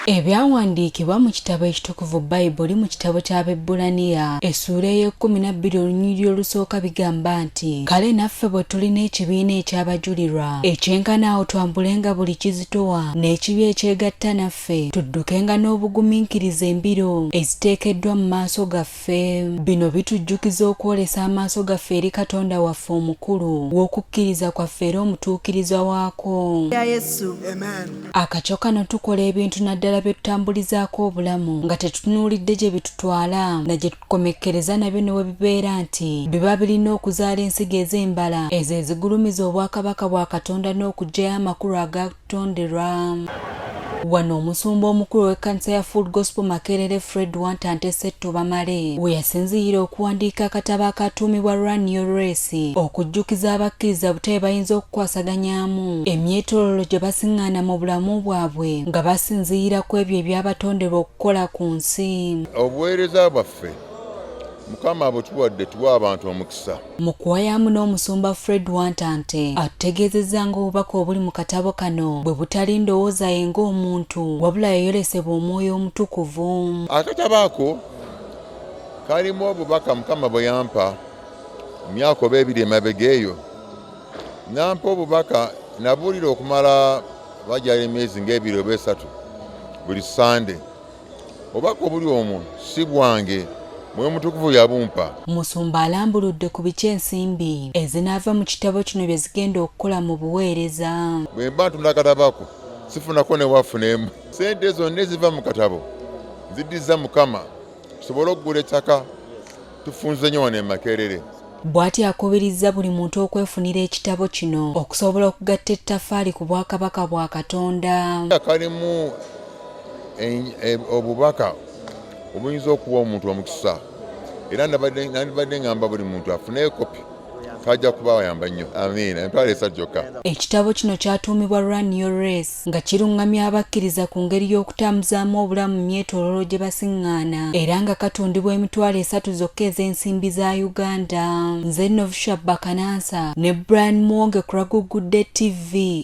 Ebyawandiikibwa mu kitabo ekitukuvu Bayibuli mu kitabo ky'Abebbulaniya essuula ey'ekkumi na bbiri olunyiriri olusooka bigamba nti, Kale naffe bwe tulina ekibiina eky'abajulirwa ekyenkana awo twambulenga buli kizitowa n'ekibi ekyegatta naffe, tuddukenga n'obugumiikiriza embiro eziteekeddwa mu maaso gaffe. Bino bitujjukiza okwolesa amaaso gaffe eri Katonda waffe omukulu w'okukkiriza kwaffe era omutuukiriza waakwo. Ya Yesu. Akakyo kano tukola ebintu naddala bye tutambulizaako obulamu nga tetutunuulidde gye bitutwala na gye tukomekkereza nabyo ne we bibeera nti biba birina okuzaala ensigo ez'embala ezo ezigulumiza obwakabaka bwa Katonda n'okuggyayo amakulu agatonderwa. Wano omusumba omukulu ow'ekkanisa ya Full Gospel Makerere Fred Wantante Setto Bamale we yasinziira okuwandiika akatabo akatuumibwa Run Your Race okujjukiza abakkiriza butya bwe bayinza okukwasaganyaamu emyetoololo gye basiŋŋaana mu bulamu bwabwe nga basinziira ku ebyo ebyabatonderwa okukola ku nsi. Obuweereza bwaffe Mukama abutuwadde tuwe abantu omukisa. Mu kuwayaamu n'omusumba Fred Wantante atutegeezezza ng'obubaka obuli mu katabo kano bwe butali ndowooza ye ng'omuntu wabula yayolesebwa Omwoyo Omutukuvu. Akatabo ako kalimu obubaka Mukama bwe yampa mu myaka oba ebiri emabega eyo. Nampa obubaka nabuulira okumala bajala emyezi ng'ebiri oba esatu buli Ssande. Obubaka obuli omwo si bwange, Mwoyo Mutukuvu yabumpa. Musumba alambuludde ku biki ensimbi ezinaava mu kitabo kino bye zigenda okukola mu buweereza. Bwe mba ntunda akatabo ako sifunako ne wafu n'emu. Ssente zonna eziva mu katabo nziddiza Mukama tusobole okugula ettaka tufunze nnyo wano e Makerere. Bw'atyo akubirizza buli muntu okwefunira ekitabo kino okusobola okugatta ettaffaali ku Bwakabaka bwa Katonda. Kalimu obubaka obuyinza okuwa omuntu omukisa era nandibadde ngamba buli muntu afuneyo kopi kajja kubayamba nnyo. Amiina. 300 gyokka. Ekitabo kino kyatuumibwa Run Your Race nga kiruŋŋamya abakkiriza ku ngeri y'okutambuzaamu obulamu mu myetooloolo gye basiŋŋaana era nga katundibwa 300 zokka ez'ensimbi za Uganda. Nze Novsha Bakanansa ne Brian Muwonge ku Lwagugudde TV.